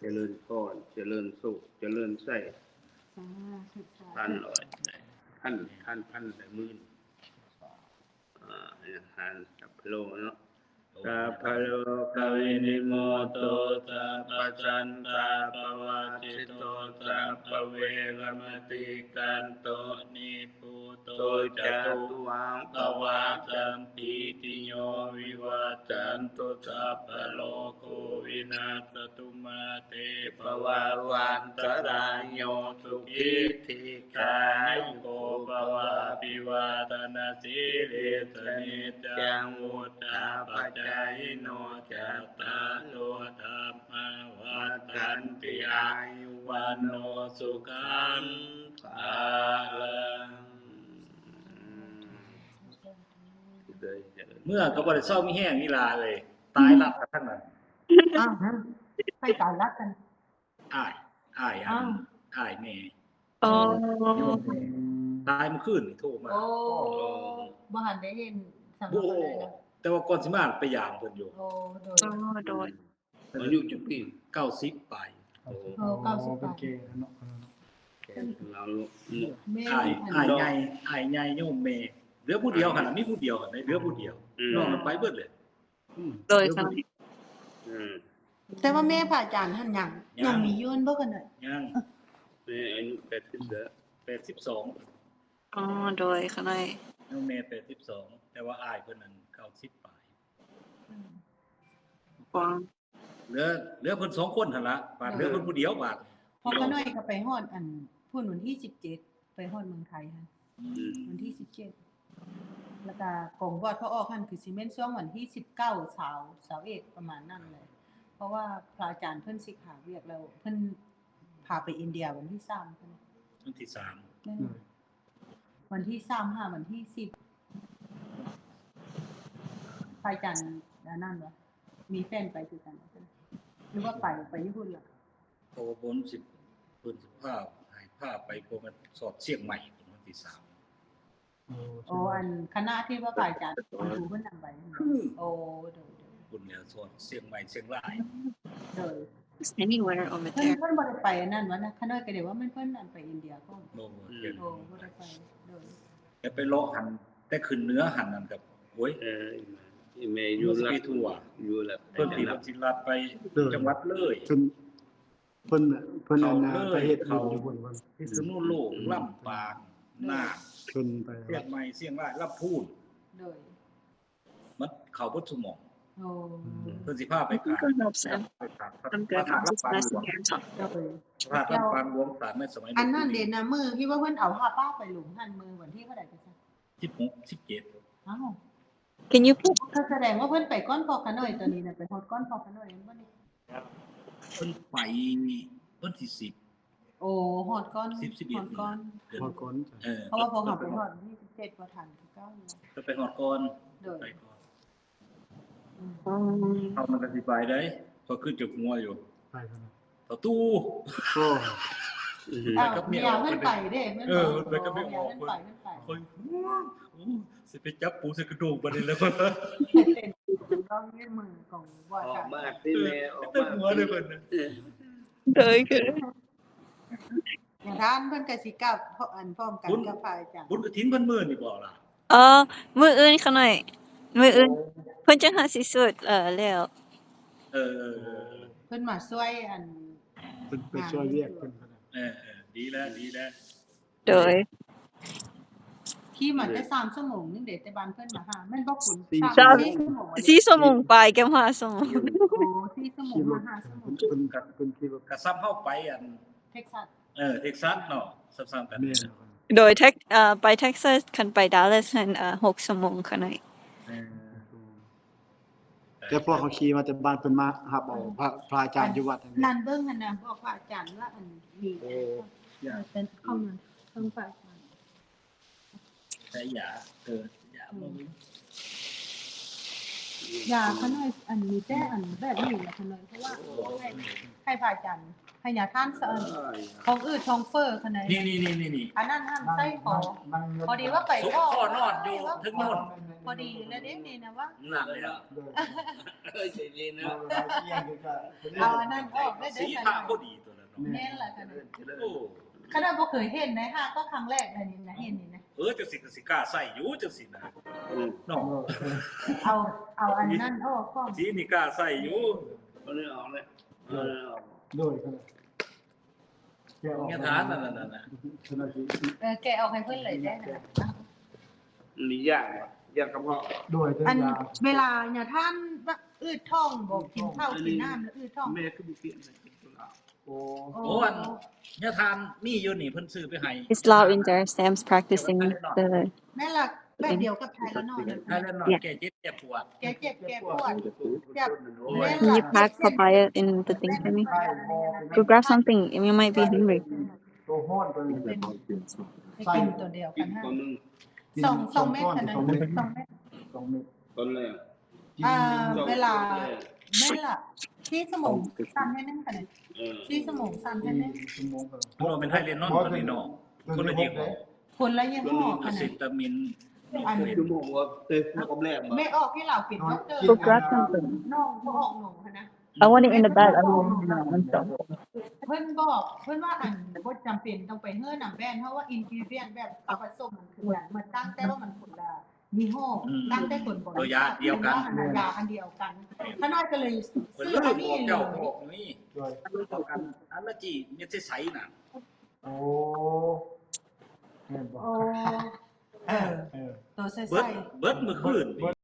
ຈະເລີນພອນ ຈະເລີນໂຊກ ຈະເລີນໄຊ ສາທຸ ສາທຸ ພັນຮ້ອຍ ພັນ ພັນ ພັນ ແລະໝື່ນ ອາ ອາຫານສັບພະໂລເນາະ ສັບພະໂລກະວິນິໂມໂຕ ສັບພະສັນຕາປະວາທິໂຕ ສັບພະເວລະມະຕິກັນໂຕ ນິບ ພຸດໂຕຈະຕຸມາພະວັດສັນຕິຕິໂຍວິວັດສັນຕຸ ສັບພະໂລໂຄວິນັດສະຕຸມາເຕພະວັດວັນຕະລາຍໂຍ ສຸຂີທີຄາຍຸໂກພະວະ ອະພິວາທະນະສີລິສະນິດຈັງ ວຸດທາປະຈາຍິໂນ ຈັດຕາໂລ ທຳມາວັດທັນຕິ ອາຍຸວັນໂນ ສຸຂັງ ພະລັງ ເມື່ອກໍບໍ່ໄດ້ເຊົາມີແຮງນີ້ລະເອີຍ ຕາຍລັດກັນທັງນັ້ນ ອ້າວ ໃຜຕາຍລັດກັນ? ອ້າຍ ອ້າຍ ອ້າຍແມ່ ອໍ ຕາຍມື້ຄືນນີ້ໂທມາ ໂອ້ ບໍ່ທັນໄດ້ເຫັນສັງເລີຍ ແຕ່ວ່າກ່ອນຊິມາໄປຢາມເພິ່ນຢູ່ ໂອ້ ໂດຍ ອໍ ໂດຍ ອາຍຸຈັກປີ? ເກົ້າສິບປາຍ ໂອ້ ເກົ້າສິບປາຍ ເອີ ເປັນແກ່ແລ້ວເນາະ ແກ່ແລ້ວເນາະ ແມ່ ອ້າຍ ອ້າຍໃຫຍ່ ອ້າຍໃຫຍ່ໂຍມແມ່ ເຫຼືອຜູ້ດຽວຫັ້ນນະ ມີຜູ້ດຽວຫັ້ນນະ ເຫຼືອຜູ້ດຽວ ອືມ ນອກນັ້ນໄປເບິດເລີຍ ອືມ ໂດຍ ເຫຼືອຜູ້ດຽວ ອືມ ແຕ່ວ່າແມ່ພະອາຈານຫັ້ນຍັງ ຍັງ ຍັງມີຢູ່ແມ່ນບໍ່ຂະນ້ອຍ? ຍັງ ແມ່ອາຍຸແປດສິບແລ້ວ ແປດສິບສອງ ອໍ ໂດຍ ຂະນ້ອຍ ແມ່ແປດສິບສອງ ແຕ່ວ່າອ້າຍເພິ່ນນັ້ນເກົ້າສິບປາຍ ອືມ ເຫຼືອ ເຫຼືອເພິ່ນສອງຄົນຫັ້ນລະ ບາດເຫຼືອເພິ່ນຜູ້ດຽວບາດ ເພາະຂະນ້ອຍກໍໄປຮອດອັນພຸ້ນວັນທີສິບເຈັດ ໄປຮອດເມືອງໄທຫັ້ນ ອືມ ວັນທີສິບເຈັດ ແລ້ວກໍກອງບວດເຂົາອອກຫັ້ນ ຄືຊິແມ່ນຊ່ວງວັນທີສິບເກົ້າ ຊາວ ຊາວເອັດ ປະມານນັ້ນແຫຼະ ເພາະວ່າພະອາຈານເພິ່ນສິກຂາວຽກແລ້ວ ເພິ່ນພາໄປອິນເດຍວັນທີສາມ ວັນທີສາມ ແມ່ນ ອືມ ວັນທີສາມຫາວັນທີສິບ ພະອາຈານອັນນັ້ນບໍ່ ມີແຜນໄປຄືກັນ ຫຼືວ່າໄປ ໄປຢູ່ພຸ້ນລະ? ເພາະວ່າເພິ່ນຊິ ເພິ່ນຊິພາ ໃຫ້ພາໄປ ເພາະມັນສອດຊຽງໃໝ່ ວັນທີສາມ ໂອ້ ໂອ້ ອັນຄະນະທີ່ວ່າພະອາຈານເພິ່ນນຳໄປ ໂອ້ ໂດຍໆ ພຸ້ນແລ້ວ ສອດຊຽງໃໝ່ ຊຽງລາຍ ໂດຍ Anywhere over ເພິ່ນ there ເພິ່ນບໍ່ໄດ້ໄປອັນນັ້ນວະນະ ຂະນ້ອຍກໍໄດ້ວ່າແມ່ນເພິ່ນອັນໄປອິນເດຍພ້ອມ ໂອ້ ໂດຍ ບໍ່ໄດ້ໄປ ໂດຍ ແຕ່ໄປເລາະຫັ້ນ ແຕ່ຂຶ້ນເໜືອຫັ້ນນັ້ນກໍ ໂອ້ຍ ເອີ ອີແມ່ຢູ່ລັດ ຢູ່ລັດ ເພິ່ນ ເພິ່ນຊິລັດໄປ ເອີ ຈັງຫວັດເລີຍ ເພິ່ນ ເພິ່ນ ເພິ່ນອັນນ່າ ໄປເຮັດບຸນຢູ່ພຸ້ນ ພິສນຸໂລກ ອືມ ລຳປາງ ໂດຍ ນານ ຂຶ້ນໄປ ຊຽງໃໝ່ ຊຽງລາຍ ລຳພູນ ໂດຍ ມັນເຂົ້າເບິດຊຸມໝ່ອງ ໂອ້ ເພິ່ນຊິພາໄປການ ໄປການ ພະທາດລຳປາງຫຼວງ ໂດຍ ພະທາດລຳປາງຫຼວງ ສ້າງໃນສະໄໝ ອັນນັ້ນເດນະ ມື້ທີ່ວ່າເພິ່ນເອົາຜ້າປ່າໄປລົງຫັ້ນ ມື້ວັນທີເທົ່າໃດກໍຊະ ສິບຫົກ ສິບເຈັດ ອ້າວ Can you put ກໍສະແດງວ່າເພິ່ນໄປກ່ອນພໍ່ຂະນ້ອຍ ຕອນນີ້ນະ ໄປຮອດກ່ອນພໍ່ຂະນ້ອຍແມ່ນບໍ່ນີ້? ເພິ່ນໄປວັນທີສິບ ໂອ້ ຮອດກ່ອນ ສິບ ສິບເອັດ ຮອດກ່ອນ ນີ້ນະ ຮອດກ່ອນ ເອີ ເພາະວ່າພວກເຮົາໄປຮອດວັນທີສິບເຈັດບໍ່ທັນຄືເກົ່າ ກໍໄປຮອດກ່ອນ ໂດຍ ໄປກ່ອນ ອືມ ອືມ ເຮົາມັນກໍຊິໄປໄດ້ ຂ້ອຍຄືຈະຫົວຢູ່ ໄປ ປະຕູ ໂອ້ ໄປກັບເມຍ ເມຍເພິ່ນໄປເດ້ ເອີ ໄປກັບເມຍ ເພິ່ນໄປ ເພິ່ນໄປ ຂ້ອຍຫົວ ໂອ້ ຊິໄປຈັບປູໃສ່ກະໂດງບາດນີ້ແລ້ວ ເຕັ້ນຮ້ອງເລຍມືຂອງບໍ່ ອອກມາຕິແມ່ ອອກມາຕິ ເອີ ໂດຍ ຄື ອາຈານເພິ່ນກໍຊິກັບ ອັນ ພ້ອມກັນກັບພະອາຈານ ບຸນກະຖິນເພິ່ນມື້ນີ້ບໍ່ລະ? ອໍ ມື້ອື່ນຂະນ້ອຍ ມື້ອື່ນ ໂອ້ ເພິ່ນຈັ່ງຫາຊິສວດ ເອີ ແລ້ວ ເອີ ເພິ່ນມາຊ່ວຍ ອັນ ເພິ່ນໄປຊ່ວຍວຽກເພິ່ນ ເອີ ເອີ ດີແລ້ວ ດີແລ້ວ ໂດຍ ຂີ່ມາແຕ່ສາມຊົ່ວໂມງໜຶ່ງເດ້ ແຕ່ບ້ານເພິ່ນມາຫາ ແມ່ນບໍ່ຄຸນ? ສີ່ ສາມ ສີ່ຊົ່ວໂມງ ສີ່ຊົ່ວໂມງປາຍ ເກືອບຫ້າຊົ່ວໂມງ ໂອ້ ສີ່ຊົ່ວໂມງ ມາຫ້າຊົ່ວໂມງ ເພິ່ນ ເພິ່ນ ເພິ່ນຂີ່ລົດ ກໍສ່ຳເຮົາໄປອັນ ເທັກຊັສ ເອີ ເທັກຊັສເນາະ ຊ້ຳໆກັນ ແມ່ນ ໂດຍ ເທັກ ເອີ ໄປເທັກຊັສ ຄັນໄປດາລັສຫັ້ນ ເອີ ຫົກຊົ່ວໂມງຂະນ້ອຍ ເອີ ແຕ່ພວກເຮົາຂີ່ມາແຕ່ບ້ານເພິ່ນມາຮັບເອົາ ອືມ ພະ ພະອາຈານຢູ່ວັດຫັ້ນ ນັ້ນເບິ່ງຫັ້ນນະ ບອກພະອາຈານວ່າ ອັນ ມີ ໂອ້ ເອີ ເປັນເຂົ້າມາເບິ່ງພະອາຈານ ໃຊ້ຢາ ເອີ ຢາບໍ່ມີ ອືມ ຢາຂະນ້ອຍ ອັນມີແຕ່ອັນແບບນີ້ລະຂະນ້ອຍ ເພາະວ່າໃຫ້ ໃຫ້ພະອາຈານ ໃຫ້ຍາທ່ານສະ ອັນທ້ອງອືດທ້ອງເຟີຂະນ້ອຍ ນີ້ໆໆໆ ອັນນັ້ນຫັ້ນໃສ່ຄໍ ພໍດີວ່າໄປພໍ ພໍນອນຢູ່ເທິງໂນ້ນ ພໍດີແລ້ວເດ້ນີ້ນະວ່າ ນັ້ນແຫຼະ ເອີຍ ເອີຍ ເອົາອັນນັ້ນອອກເດີ ສີຜ້າພໍດີຕົວນັ້ນເນາະ ແມ່ນລະຂະນ້ອຍ ໂອ້ ຂະນ້ອຍບໍ່ເຄີຍເຫັນເດ້ ຫາກໍຄັ້ງແລກເລີຍນີ້ນະ ເຫັນນີ້ນະ ເອີ ຈັ່ງຊີ້ກໍຊິກ້າໃສ່ຢູ່ຈັ່ງຊີ້ນະ ເນາະ ເອີ ເອົາ ເອົາອັນນັ້ນອອກກ່ອນ ສີນີ້ກ້າໃສ່ຢູ່ ເອົາເລີຍ ເອົາເລີຍ ເອີ ໂດຍ ແກະອອກ ຢ່າຖາມນັ້ນນະ ເອີ ແກະອອກໃຫ້ເພິ່ນເລີຍແກະ ນີ້ຢ້ານ ຢ້ານກະເພາະ ໂດຍ ອັນເວລາຍາທ່ານອືດທ້ອງບໍ່ ກິນເຂົ້າກິນນ້ຳແລ້ວອືດທ້ອງ ແມ່ຄືບໍ່ປ່ຽນ ໂອ້ ໂອ້ ອັນຍາທ່ານມີຢູ່ນີ້ ເພິ່ນຊື້ໄປໃຫ້ It's loud in there. Sam's practicing the ແມ່ນລະ ແບບດຽວກັບໄທລານອນ ໄທລານອນ ແກ້ເຈັບແກ້ປວດ ແກ້ເຈັບແກ້ປວດ ແບບ Can you pack papaya in the thing for me? Go grab something. You might be hungry. ໂຕຮ້ອນໂຕນີ້ ໄປກິນໂຕດຽວກັນ ສອງ ສອງເມັດ ສອງເມັດ ສອງເມັດ ຕອນແລກ ອ່າ ເວລາ ແມ່ນລະ ສີ່ຊົ່ວໂມງສັ້ນແທ້ໜຶ່ງ ສີ່ຊົ່ວໂມງສັ້ນແທ້ໜຶ່ງ ຊົ່ວໂມງ ເພາະວ່າແມ່ນໄທເລນອນຕົວນີ້ເນາະ ຄົນລະຍີ່ຫໍ້ ຄົນລະຍີ່ຫໍ້ ອາເຊຕາມິນ ອັນ ຊົ່ວໂມງວ່າ ແມ່ອອກໃຫ້ລາວເປັນດັອກເຕີ Go grab something. ນ້ອງບໍ່ອອກໜອງຫັ້ນນະ I want it in the bag. I don't want it in the ເພິ່ນບອກ ເພິ່ນວ່າ ອັນ ບໍ່ຈຳເປັນຕ້ອງໄປເຮີ້ນຳແບຣນ ເພາະວ່າ ingredient ແບບເຂົາປະສົມມັນຄືກັນ ມັນຕ່າງແຕ່ວ່າມັນຄົນລະ ຍີ່ຫໍ້ ອືມ ຕັ້ງແຕ່ຄົນບໍລິສັດ ໂຕຢາດຽວກັນ ຢາອັນດຽວກັນ ຂ້ານ້ອຍກໍເລີຍຊື້ອັນນີ້ເລີຍ ໂດຍ ອັນລະຈີ່ເມັດໃສໆນະ ໂອ້ ແມ່ນບໍ່ ໂອ້ ເອີ ເອີ ໂຕໃສໆ ເບິດ ເບິດມື້ຄືນນີ້